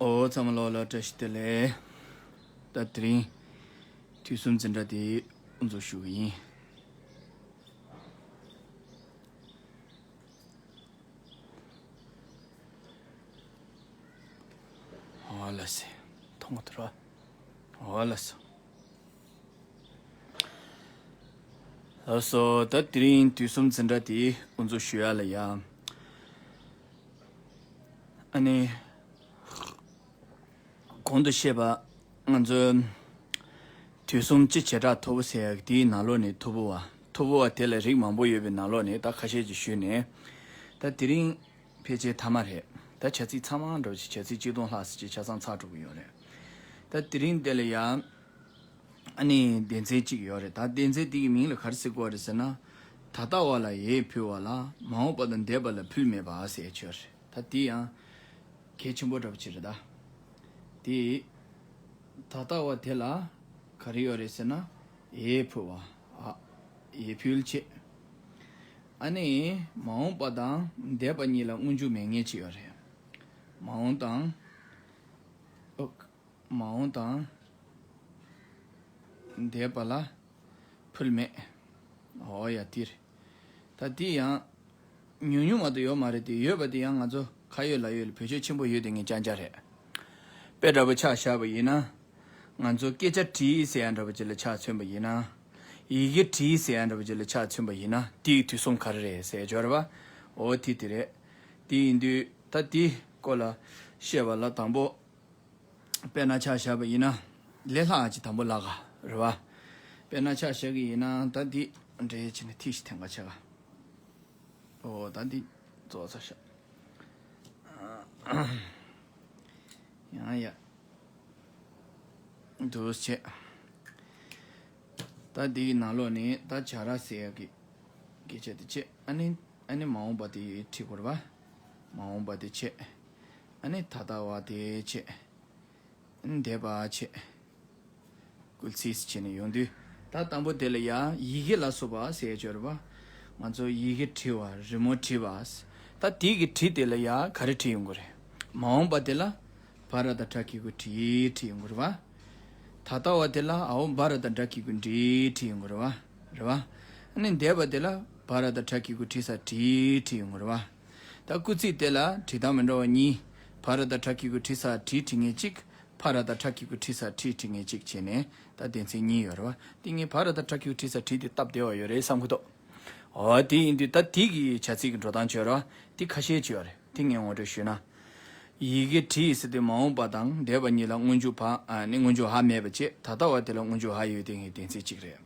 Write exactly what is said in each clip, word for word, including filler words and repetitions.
ཨོ་ཚང་མ་ལོ་ལ་བཀྲ་ཤིས་བདེ་ལེགས། ད་དེ་རིང་དུས་གསུམ་འཛིན་གྲྭ་དེ་དབུ་འཛུགས་ཞུ་གི་ཡིན། ཨོ་ལ་སེ། མཐོང་གི་འདུག་ར། ཨོ་ལ་སོ། ལགས་སོ། ད་དེ་རིང་དུས་གསུམ་འཛིན་གྲྭ་དེ་དབུ་འཛུགས་ཞུ་ཡ་ལ་ཡ། ཨ་ནི། གོང་དུ་བཤད་པ། ང་ཚོའི་དུས་གསུམ་སྤྱི་བྱེ་བྲག་ཐོར་བུ་ཟེར་ཡག་དེའི་ནང་ལོགས་ནས་ཐོར་བུ་བ། ཐོར་བུ་བ་དེ་ལ་རིགས་མང་པོ་ཡོད་པའི་ནང་ལོགས་ནས་ད་ཁ་ཤས་ཅིག་ཞུས་ནས། ད་དེ་རིང་ཕལ་ཆེར་མཐའ་མ་རེད། ད་བྱ་ཚིག་ཚང་མ་འདྲ་བོ་ཅིག་བྱ་ཚིག་གཅིག་སྟོང་ལྷག་ཙམ་ཅིག་ཆ་ཚང་ཚར་འགྲོ་གི་ཡོད་རེད། ད་དེ་རིང་འདི་ལ་ཡང་། ཨ་ནི་སྡེ་ཚན་གཅིག་ཡོད་རེད། ད་སྡེ་ཚན་དེ་གི་མིང་ལ་ག་རེ་ཟེར་དགོས་རེད་ཟེར་ན། ད་ལྟ་བ་ལ་ཡིད་འཕུལ་བ་ལ་མ་འོངས་པ་དང་འདས་པ་ལ་འཕུལ་མེད་པ་ཟེར་ཡ་ཅིག་ཡོད་རེད། ད་དེ་ཡང་གལ་ཆེན་པོ་འདྲ་པོ་ཅིག་རེད་ད། དེ་ད་ལྟ་བ་དེ་ལ་ག་རེ་ཡོད་རེད་ཟེར་ན། ཡིད་འཕུལ་བ། ཨ། ཡིད་འཕུལ་བྱེད། ཨ་ནི་མ་འོངས་པ་དང་འདས་པ་གཉིས་ལ་སྔོན་འཇུག་མེད་མཁན་ཅིག་ཡོད་རེད། མ་འོངས་དང་། ཨོ། མ་འོངས་དང་འདས་པ་ལ་འཕུལ་མེད། ཨོ་ཡ་དེ་རེད། ད་དེ་ཡང་ཉུང་ཉུང་མ་གཏོགས་ཡོད་མ་རེད་དེ། ཡོད་པ་དེ་ཡང་ང་ཚོ་ཁ་ཡོད་ལག་ཡོད་ལ་བེད་སྤྱོད་ཆེན་པོ་ཡོད་དེ་ངས་ཅང་ཅང་རེད། དཔེ་འདྲ་པོ་ཆ་བཞག་པ་ཡིན་ན། ང་ཚོ་སྐད་ཆ་དྲིས་ཟེར་ཡ་འདྲ་པོ་ཅིག་ལ་ཆ་མཚོན་པ་ཡིན་ན། ཡི་གེ་བྲིས་ཟེར་ཡ་འདྲ་པོ་ཅིག་ལ་ཆ་མཚོན་པ་ཡིན་ན། དེའི་དུས་གསུམ་ག་རེ་རེད་ཟེར་ཡ་ཅིག་ཡོད་རེད་པ། ཨོ་དེ་དེ་རེད། དེ་ཡིན་དུས་ད་དེའི་སྐོར་ལ་བཤད་པ་ལ་དང་པོ། དཔེར་ན་ཆ་བཞག་པ་ཡིན་ན། ལས་སླ་བ་ཅིག་དང་པོ་ལབ་ག་རེད་པ། དཔེར་ན་ཆ་བཞག་གི་ཡིན་ན་ད་འདི་འདྲ་བྱས་ནས་ཐིག་ཞིག་འཐེན་ག་བྱེད་ག། ཨོ་ད་འདི་རྫོགས་ཚར་ཤག། ཡང་ཡ། འདུག་བྱས། ད་འདིའི་ནང་ལོགས་ནས་ད་བྱ་ར་ཟེར་ཡ་གི་སྐད་ཆ་དེ་བྱས། ཨ་ནི་ཨ་ནི་མ་འོངས་པ་དེ་ཁྲིད་དགོས་རེད་པ། མ་འོངས་པ་དེ་བྱས། ཨ་ནི་ད་ལྟ་བ་དེ་བྱས། འདས་པ་བྱས། སྐུལ་ཚིག་བྱས་ནས་ཡོང་དུས། ད་དང་པོ་དེ་ལ་ཡ་ཡི་གེ་ལ་སོགས་པ་ཟེར་ཡ་ཅིག་ཡོད་རེད་པ། ང་ཚོ་ཡི་གེ་བྲིས་པ། རི་མོ་བྲིས་པ། ད་དེ་གི་བྲིས་དེ་ལ་ཡ་ག་རེ་བྲིས་ཡོང་གི་རེད། མ་འོངས་པ་དེ་ལ་བ་ར་བཏགས་བྲ་གི་གུ་བྲིས་བྲིས་ཡོང་གི་རེད་པ། ད་ལྟ་བ་དེ་ལ་འ་འོག་བ་ར་བཏགས་འབྲ་གི་གུ་འབྲིས་བྲིས་ཡོང་གི་རེད་པ། རེད་པ། ཨ་ནི་འདས་པ་དེ་ལ་བ་ར་བཏགས་བྲ་གི་གུ་བྲིས་ས་བྲིས་བྲིས་ཡོང་གི་རེད་པ། ད་སྐུལ་ཚིག་དེ་ལ་བྲིས་སྟངས་མི་འདྲ་བ་གཉིས། བ་ར་བཏགས་བྲ་གི་གུ་བྲིས་ས་བྲིས་བྲིས་མཁན་གཅིག། ཕ་ར་བཏགས་ཕྲ་གི་གུ་ཕྲི་ས་ཕྲི་ཕྲི་ངེས་གཅིག་བྱས་ནས་ད་སྡེ་ཚན་གཉིས་ཡོད་རེད་བ། དེ་ངས་ཕ་ར་བཏགས་ཕྲ་གི་གུ་ཕྲི་ས་ཕྲི་དེ་སྟབས་བདེ་བ་ཡོད་རེད་བསམ་གི་འདུག་ཨོ་དེ་ཡིན་དུས་ད་དེ་གི་བྱ་ཚིག་གི་འགྲོ་སྟངས་བྱོས་རེད་བ། དེ་ཁ་ཤས་ཅིག་ཡོད་རེད། དེ་ངས་ངོ་སྤྲོད་ཞུས་ན། ཡི་གེ་བྲིས་ཟེར་དུས་མ་འོངས་པ་དང་འདས་པ་གཉིས་ལ་སྔོན་འཇུག་བ་ཨ་ནི་སྔོན་འཇུག་ཧ་མེད་པ་བྱས། ད་ལྟ་བ་དེ་ལ་སྔོན་འཇུག་ཧ་ཡོད་དེ་ངའི་སྡེ་ཚན་གཅིག་རེད།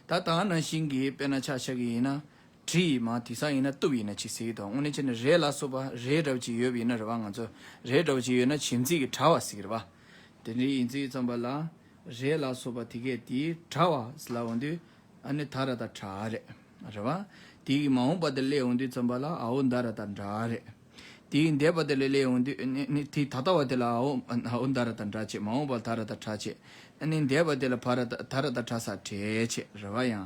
ད་ད་ག་ནང་བཞིན་གྱི་དཔེར་ན་ཆ་བཞག་གི་ཡིན་ན། བྲིས་ཡིན་མ་དེང་སང་ཡིན་ན་གཏུབ་ཡིན་ན་ཅིག་ཟེར་གྱི་འདུག་དངོས་གནས་བྱས་ན་རེད་ལ་སོགས་པ་རེད་འདྲ་བོ་ཅིག་ཡོད་པ་ཡིན་ན་རེད་བ། ང་ཚོ་རེད་འདྲ་བོ་ཅིག་ཡོད་ན་བྱིན་ཚིག་གི་དྲ་བ་ཟེར་གྱི་རེད་བ། དེ་འདྲའི་ཡིན་ཚིག་ཙམ་པ་ལ་རེད་ལ་སོགས་པ་དེ་གས་དེའི་དྲ་བ་ཟེར་ལབ་འོང་དུས་ཨ་ནི་ད་ར་བཏགས་དྲ་རེད། རེད་བ། དེ་གི་མ་འོངས་པ་དེ་སླེབས་འོང་དུས་ཙམ་པ་ལ་འ་འོག་ད་ར་བཏགས་འདྲ་རེད། དེའི་འདས་པ་དེ་ལ་སླེབས་འོང་དུས་ནི་ནི་དེའི་ད་ལྟ་བ་དེ་ལ་འ་འོག་འ་འོག་ད་ར་བཏགས་འདྲ་བྱས། མ་འོངས་པ་ད་ར་བཏགས་དྲ་བྱས། ཨ་ནི་འདས་པ་དེ་ལ་བ་ར་བཏགས་ད་ར་བཏགས་དྲ་ས་བྲེ་བྱས། རེད་བ། ཡང་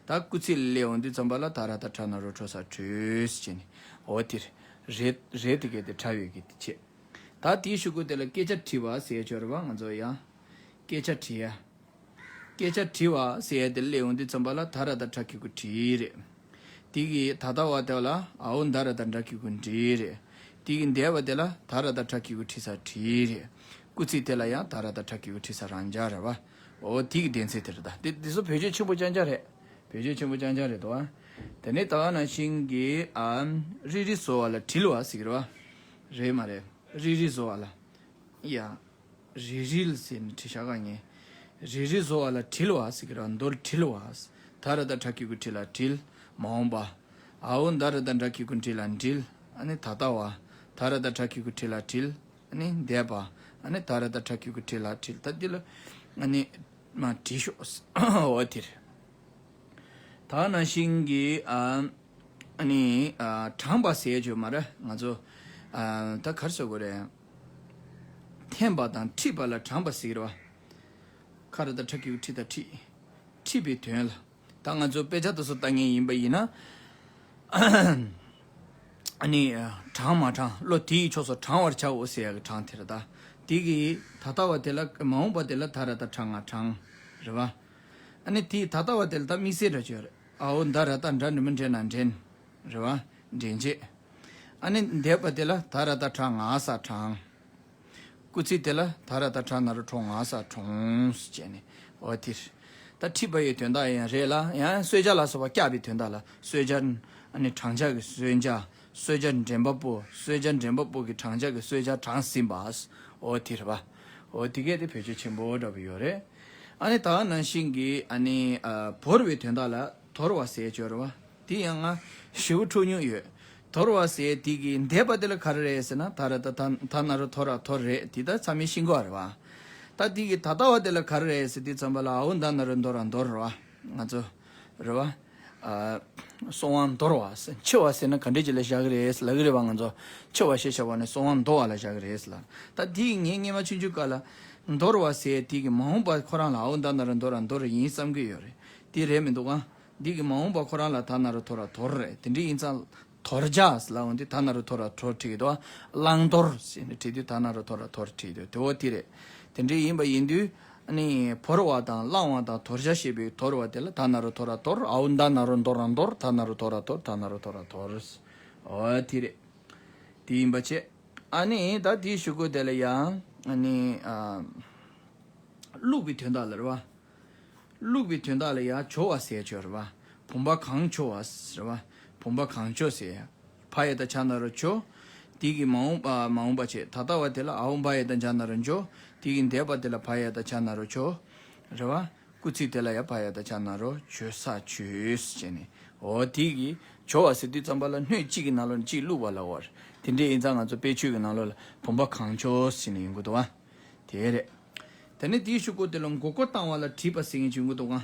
ད་སྐུལ་ཚིག་ལ་སླེབས་འོང་དུས་ཙམ་པ་ལ་ད་ར་བཏགས་དྲ་ན་རོ་ཁྲོ་ས་ཁྲོས་བྱས་ནས་འོ་དེ་རེད། རེད་དེ་གས་དེ་དྲ་བའི་གི་དེ་བྱས། ད་དེའི་གཞུག་གུ་དེ་ལ་སྐད་ཆ་དྲི་བ་ཟེར་ཡ་ཅིག་ཡོད་རེད་བ། ང་ཚོ་ཡང་སྐད་ཆ་དྲི་ཡ། སྐད་ཆ་དྲི་བ་ཟེར་ཡ་དེ་སླེབས་འོང་དུས་ཙམ་པ་ལ་ད་ར་བཏགས་ཕྲ་གི་གུ་དྲི་རེད། དེ་གི་ད་ལྟ་བ་དེ་ལ་འ་འོག་ད་ར་བཏགས་འདྲ་གི་གུ་འདྲི་རེད། དེ་གི་འདས་པ་དེ་ལ་ད་ར་བཏགས་ཕྲ་གི་གུ་ཕྲི་ས་ཕྲིས་རེད། སྐུལ་ཚིག་དེ་ལ་ཡང་ད་ར་བཏགས་ཕྲ་གི་གུ་ཕྲི་ས་རང་འཇགས་རེད་བ། འོ་དེ་གི་སྡེ་ཚན་དེ་རེད། ད་དེ་དེ་ཚོ་བེད་སྤྱོད་ཆེན་པོ་རྐྱང་རྐྱང་རེད། བེད་སྤྱོད་ཆེན་པོ་རྐྱང་རྐྱང་རེད་དོ། དེ་ནས་ད་ག་ནང་བཞིན་གྱི་ཨ་རི་རི་བཟོ་བ་ལ་དྲིལ་བ་ཟེར་གི་རེད་བ། རེད་མ་རེད། རི་རི་བཟོ་བ་ལ། ཡ། རི་རི་ལ་ཟེར་ནས་བྲིས་ཤག་ག་ངས། རི་རི་བཟོ་བ་ལ་དྲིལ་བ་ཟེར་གི་རེད། མདོར་དྲིལ་བ། ད་ར་བཏགས་ཕྲ་གི་གུ་དྲི་ལ་དྲིལ། མ་འོངས་པ། འ་འོག་ད་ར་བཏགས་འདྲ་གི་གུ་འདྲི་ལ་འདྲིལ། ཨ་ནི་ད་ལྟ་བ། ད་ར་བཏགས་ཕྲ་གི་གུ་དྲི་ལ་དྲིལ། ཨ་ནི་འདས་པ། ཨ་ནི་ད་ར་བཏགས་ཕྲ་གི་གུ་དྲི་ལ་དྲིལ། ད་འདི་ལ་ཨ་ནི་མ་བྲིས་ཤོག་འོ་དེ་རེད། ད་ག་ནང་བཞིན་གྱི་ཨ་ཨ་ནི་ཨ་དྲངས་པ་ཟེར་ཡ་ཅིག་ཡོད་མ་རེད། ང་ཚོ་ཨ་ད་ག་རེ་ཟེར་དགོས་རེད། འཐེན་པ་དང་ཁྲིད་པ་ལ་དྲངས་པ་ཟེར་གྱི་རེད་བ། ཁ་ར་བཏགས་ཁྲ་གི་གུ་ཁྲི་དང་ཁྲིད། ཁྲིད་པའི་དོན་ལ། ད་ང་ཚོ་དཔེ་ཆ་དེ་ཚོ་ལྟ་མཁན་ཡིན་པ་ཡིན་ན། ཨ་ནི་དྲངས་མ་དྲངས་བློ་དེའི་ཕྱོགས་སུ་དྲངས་པར་བྱའོ་ཟེར་ཡ་གི་དྲངས་དེ་རེད་ད། དེ་གི་ད་ལྟ་བ་དེ་ལ་མ་འོངས་པ་དེ་ལ་ད་ར་ད་ཁྲ་ང་དྲང་། རེད་བ། ཨ་ནི་དེ་ད་ལྟ་བ་དེ་ལ་ད་དམིགས་བསལ་འདྲ་ཅིག་ཡོད་རེད། འ་འོ་ད་ར་ད་འདྲ་འདྲ་མི་འདྲེ་ན་འདྲེན། རེད་བ། འདྲེན་བྱེད། ཨ་ནི་འདས་པ་དེ་ལ་ད་ར་ད་ཁྲ་ང་ས་དྲང་། སྐུལ་ཚིག་དེ་ལ་ད་ར་ད་ཁྲ་ན་རོ་ཁྲོ་ང་ས་ཁྲོངས་བྱས་ནས་འོ་དེ་རེད། ད་ཁྲིད་པ་ཡི་དོན་དག་ཡང་རེད་ལ། ཡང་གསོད་བྱ་ལ་སོགས་པ་བཀྱག་པའི་དོན་དག་ལ་གསོད་བྱ། ཨ་ནི་དྲང་བྱ་གི་གསོད་བྱ། གསོད་བྱ་འདྲེན་པ་པོ། གསོད་བྱ་འདྲེན་པ་པོ་གི་དྲང་བྱ་གི་གསོད་བྱ་དྲངས་ཟིན་པ། འོ་དེ་རེད་པ། འོ་དེ་གས་དེ་བེད་སྤྱོད་ཆེན་པོ་འདྲ་པོ་ཡོད་རེད། ཨ་ནི་ད་ག་ནང་བཞིན་གྱི་ཨ་ནི་ཨ་བོར་བའི་དོན་དག་ལ་དོར་བ་ཟེར་ཡ་ཅིག་ཡོད་རེད་པ། དེ་ཡང་ང་ཞེ་པོ་འཁྲུལ་མྱོང་ཡོད། དོར་བ་ཟེར་དེ་གི་འདས་པ་དེ་ལ་ག་རེ་རེད་ཟེར་ན། ད་ར་ད་ད་ད་ན་རོ་དོ་ར་དོར་རེད། དེ་ད་ཚང་མས་ཤེས་ཀྱི་ཡོད་རེད་པ། ད་དེ་གི་ད་ལྟ་བ་དེ་ལ་ག་རེ་རེད་ཟེར་དུས་ཙམ་པ་ལ་འ་འོ་ད་ན་རོ་འདོ་ར་འདོར་རེད་པ། ང་ཚོ་རེད་པ། ཨ་སོང་བ་འདོར་བ་ཟེར། འཆི་བ་ཟེར་ན་ག་འདྲས་ཅིག་ལ་བཞག་གི་རེད་ལབ་ཀྱི་རེད་པ། ང་ཚོ་འཆི་བ་ཞེས་བྱ་བ་ནི་སོང་བ་འདོར་བ་ལ་བཞག་གི་རེད་ལ། ད་དེ་ངས་སྔོན་མ་ཆུང་ཆུང་སྐབས་ལ་འདོར་བ་ཟེར་དེ་གི་མ་འོངས་པ་ཁོ་རང་ལ་འ་འོ་ད་ན་རོ་འདོ་ར་འདོར་ཡིན་བསམ་གྱི་ཡོད་རེད། དེ་རེད་མི་འདུག་ག་འདི་གི་མ་འོངས་པ་ཁོ་རང་ལ་ད་ན་རོ་དོ་ར་དོར་རེད། དེ་འདྲ་ཡིན་ཙང་དོར་བྱ་ཟེར་ལབ་འོང་དུས་ད་ན་རོ་དོ་ར་དོར་བྲིས་ཀྱི་འདུག་བླང་དོར་ཟེར་ནས་བྲིས་དུས་ད་ན་རོ་དོ་ར་དོར་བྲིས་འདུག་དེ་འོ་དེ་རེད། དེ་འདྲ་ཡིན་པ་ཡིན་དུས་ཨ་ནི་བོར་བ་དང་བླང་བ་དང་དོར་བྱ་ཞེས་པའི་དོར་བ་དེ་ལ་ད་ན་རོ་དོ་ར་དོར། འ་འོ་ད་ན་རོ་འདོ་ར་འདོར། ད་ན་རོ་དོ་ར་དོར། ད་ན་རོ་དོ་ར་དོར། འོ་དེ་རེད། དེ་ཡིན་པ་བྱས། ཨ་ནི་ད་དེའི་གཞུག་གུ་དེ་ལ་ཡང་ཨ་ནི་ཨ། བླུགས་པའི་དོན་དག་ལ་རེད་པ། བླུགས་པའི་དོན་དག་ལ་ཡང་བྱོ་བ་ཟེར་ཡ་ཅིག་ཡོད་རེད་པ། བུམ་པ་གང་བྱོ་བ་རེད་པ། བུམ་པ་གང་བྱོ་ཟེར་ཡ། བ་ཡ་བཏགས་བྱ་ན་རོ་བྱོ། དེ་གི་མ་འོངས་པ་མ་འོངས་པ་བྱས། ད་ལྟ་བ་དེ་ལ་འ་འོ་བ་ཡ་བཏགས་བྱ་ན་རོ་བྱོ། དེ་གི་འདས་པ་དེ་ལ་བ་ཡ་བཏགས་བྱ་ན་རོ་བྱོ། རེད་པ། སྐུལ་ཚིག་དེ་ལ་ཡང་བ་ཡ་བཏགས་བྱ་ན་རོ་བྱོ་ས་བྱོས་ཟེར་ནས། འོ་དེ་གི་བྱོ་བ་ཟེར་དུས་ཙམ་པ་ལ་སྣོད་གཅིག་གི་ནང་ལོགས་ནས་གཅིག་བླུགས་པ་ལ་འོ་རེད། དེ་འདྲ་ཡིན་ཙང་ང་ཚོ་དཔེ་ཆོས་ཀྱི་ནང་ལོགས་ལ་བུམ་པ་གང་བྱོ་ཟེར་ནས་ཡོང་གི་འདུག་པ། དེ་རེད། དེ་ནས་དེའི་གཞུག་གུ་དེ་ལ་མགོ་སྐོར་བཏང་བ་ལ་བྲིས་པ་ཟེར་མཁན་ཅིག་ཡོང་གི་འདུག་ག་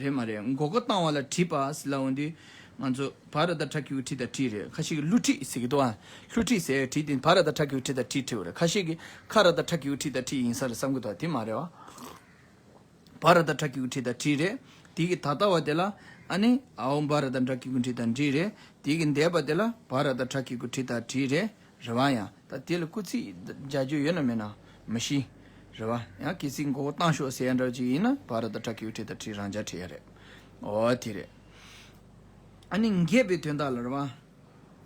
རེད་མ་རེད། མགོ་སྐོར་བཏང་བ་ལ་བྲིས་པ་ཟེར་ལབ་འོང་དུས་ང་ཚོ་བ་ར་བཏགས་བྲ་གི་གུ་བྲི་དང་བྲིས་རེད། ཁ་ཤས་ཀྱིས་བསླུ་བྲིད་ཟེར་གྱི་འདུག་ག་བསླུ་བྲིད་ཟེར་བྲིས་དེ་བ་ར་བཏགས་བྲ་གི་གུ་བྲི་དང་བྲིས་བྲིས་པ་རེད། ཁ་ཤས་ཀྱིས་ཁ་ར་བཏགས་ཁྲ་གི་གུ་ཁྲི་དང་ཁྲི་ཡིན་ས་རེད་བསམ་གྱི་འདུག་དེ་མ་རེད་པ། བ་ར་བཏགས་བྲ་གི་གུ་ཁྲི་དང་ཁྲི་རེད། དེ་གི་ད་ལྟ་བ་དེ་ལ་ཨ་ནི་འ་འོ་བ་ར་བཏགས་བྲ་གི་གུ་བྲི་དང་བྲིས་རེད། དེ་གི་འདས་པ་དེ་ལ་བ་ར་བཏགས་བྲ་གི་གུ་བྲི་དང་བྲིས་རེད། རེད་པ། ཡང་ད་དེ་ལ་སྐུལ་ཚིག་རྒྱག་རྒྱུ་ཡོད་ན་མེད་ན་མི་ཤེས། རེད་པ། ཡང་གལ་སྲིད་མགོ་སྐོར་བཏང་ཤོག་ཟེར་ཡ་འདྲ་ཅིག་ཡིན་ན་བ་ར་བཏགས་བྲ་གི་གུ་བྲི་དང་བྲིས་རང་འཇགས་བྲིས་ཡ་རེད། འོ་དེ་རེད། ཨ་ནི་འགྱེད་པའི་དོན་དག་ལ་རེད་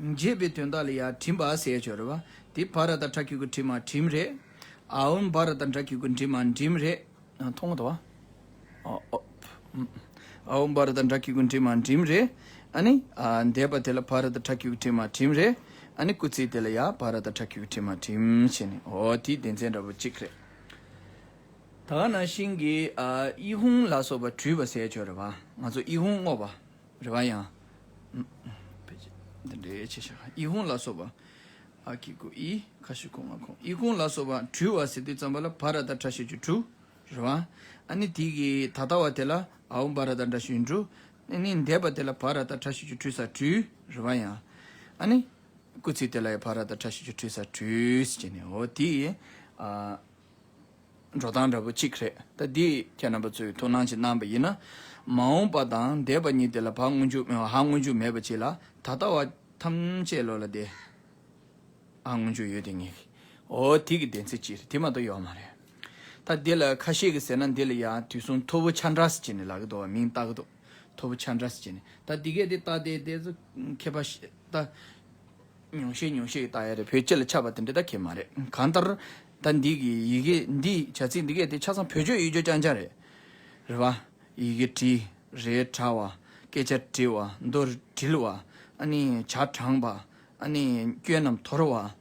པ། འགྱེད་པའི་དོན་དག་ལ་ཡང་བྲིམ་པ་ཟེར་ཡ་ཅིག་ཡོད་རེད་པ། དེ་བ་ར་བཏགས་བྲ་གི་གུ་བྲི་མ་བྲིམ་རེད། འ་འོ་བ་ར་བཏགས་བྲ་གི་གུ་བྲི་མ་བྲིམ་རེད། ཨ་མཐོང་གི་འདུག་པ། ཨ་ཨོ། ཨ་འོ་བ་ར་བཏགས་བྲ་གི་གུ་བྲི་མ་བྲིམ་རེད། ཨ་ནི་ཨ་འདས་པ་དེ་ལ་བ་ར་བཏགས་བྲ་གི་གུ་བྲི་མ་བྲིམ་རེད། ཨ་ནི་སྐུལ་ཚིག་དེ་ལ་ཡང་བ་ར་བཏགས་བྲ་གི་གུ་བྲི་མ་བྲིམ་བྱས་ནས། འོ་དེའི་སྡེ་ཚན་འདྲ་པོ་གཅིག་རེད། ད་ག་ནང་བཞིན་གྱི་ཨ་ཨི་ཧུང་ལ་སོགས་པ་བྲུས་པ་ཟེར་ཡ་ཅིག་ཡོད་རེད་པ། ང་ཚོ་ཨི་ཧུང་བསྔོགས་པ། རེད་པ། ཡང་། འདི་འདྲའི་ཆེ་ཤ་ཨི་ཧུང་ལ་སོགས་པ། ཨ་གི་གུ་ཨི། ཁ་ཤི་ཁོ་ང་ཁོང་། ཨི་ཧུང་ལ་སོགས་པ་བྲུས་པ་ཟེར་དུས་ཙམ་པ་ལ་བ་ར་བཏགས་བྲ་ཞབས་ཀྱུ་བྲུ། རེད་པ། ཨ་ནི་དེ་གི་ད་ལྟ་བ་དེ་ལ་འ་འོ་བ་ར་བཏགས་བྲ་ཞབས་ཀྱུ་བྲུ། ཨ་ནི་འདས་པ་དེ་ལ་བ་ར་བཏགས་བྲ་ཞབས་ཀྱུ་བྲུ་ས་བྲུས། རེད་པ། ཡང་། ཨ་ནི། སྐུལ་ཚིག་དེ་ལ་ཡང་བ་ར་བཏགས་བྲ་ཞབས་ཀྱུ་བྲུ་ས་བྲུས་ཟེར་ནས། འོ་དེ། ཨ། འགྲོ་སྟངས་འདྲ་པོ་གཅིག་རེད། ད་འདི་ཁྱེད་རྣམ་པ་ཚོས་ཐུགས་སྣང་ཅིག་གནང་བ་ཡིན་ན། མ་འོངས་པ་དང་འདས་པ་གཉིས་དེ་ལ་བ་སྔོན་འཇུག་ཧ་སྔོན་འཇུག་མེད་པ་ཅིག་ལ་ད་ལྟ་བ་ཐམས་ཅད་ལོ་ལ་དེ་ཨ་སྔོན་འཇུག་ཡོད་དེ་ངེས་ཀྱི། འོ་དེ་གི་སྡེ་ཚན་གཅིག་རེད། དེ་མ་གཏོགས་ཡོད་མ་རེད། ད་འདི་ལ་ཁ་ཤས་ཀྱིས་ཟེར་ན་འདི་ལ་ཡང་དུས་གསུམ་ཐོར་བུ་ཆ་འདྲ་ཟེར་ནས་ལབ་ཀྱི་འདུག་པ། མིང་བཏགས་ཀྱི་འདུག་ཐོར་བུ་ཆ་འདྲ་ཟེར་ནས། ད་འདི་གས་དེ་ལྟ་དེ་དེ་ཚོ་མཁས་པ་ཞིག་ད། ཉུང་ཤས་ཉུང་ཤས་ཀྱིས་བཏགས་ཡ་རེད། བོད་སྤྱི་ལ་ཁྱབ་པ་དེ་འདྲ་ད་གང་ཡང་མ་རེད། གང་ལྟར་ད་འདི་གི་ཡི་གེ་འདི་བྱ་ཚིག་འདི་གས་དེ་ཆ་ཚང་བེད་སྤྱོད་ཡོད་རྒྱུ་རྐྱང་རྐྱང་རེད། རེད་པ། ཡི་གེ་བྲིས། རས་བྲ་བ། སྐད་ཆ་དྲི་བ། མདོ་དྲིལ་བ། ཨ་ནི་ཇ་དྲངས་པ། ཨ་ནི་སྐྱོན་རྣམས་དོར་བ།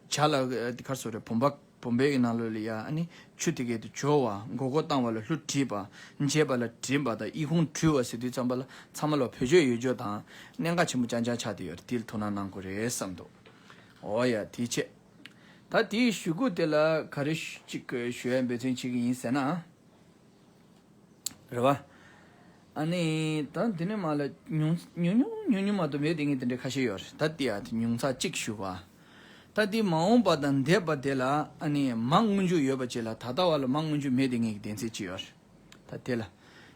ཇ་ལ་འདི་ག་རེ་ཟེར་དགོས་རེད། བུམ་པ། བུམ་པའི་ནང་ལོགས་ལ་ཡ་ཨ་ནི་ཆུ་དེ་གས་དེ་བྱོ་བ། མགོ་སྐོར་བཏང་བ་ལ་བསླུ་བྲིད་པ། འགྱེད་པ་ལ་བྲིམ་པ་དང་ཨི་ཧུང་བྲུས་པ་ཟེར་དུས་ཙམ་པ་ལ་ཚང་མ་ལ་བེད་སྤྱོད་ཡོད་རྒྱུ་དང་གནད་འགག་ཆེན་པོ་རྐྱང་རྐྱང་ཆགས་བསྡད་ཡོད་རེད། དེ་ལ་ཐུགས་སྣང་གནང་དགོས་རེད་བསམ་འདུག་འོ་ཡ། དེ་བྱས། ད་དེའི་གཞུག་གུ་དེ་ལ་ག་རེ་ཅིག་ཞུ་ཡ་འབད་བརྩོན་བྱེད་ཀྱི་ཡིན་ཟེར་ན། རེད་པ། ཨ་ནི་ད་འདི་ནས་མར་ལ་ཉུང་ཉུང་ཉུང་ཉུང་ཉུང་མ་གཏོགས་མེད་དེ་ངས་དེ་འདྲའི་ཁ་ཤས་ཡོད་རེད། ད་དེ་ཡ་དེ་ཉུང་ཚགས་གཅིག་ཞུ་བ། ད་དེ་མ་འོངས་པ་དང་འདས་པ་དེ་ལ་ཨ་ནི་མ་སྔོན་འཇུག་ཡོད་པ་ཅིག་ལ་ད་ལྟ་བ་ལ་མ་སྔོན་འཇུག་མེད་དེ་ངས་ཀྱི་གཏན་ཚིགས་གཅིག་ཡོད་རེད། ད་དེ་ལ་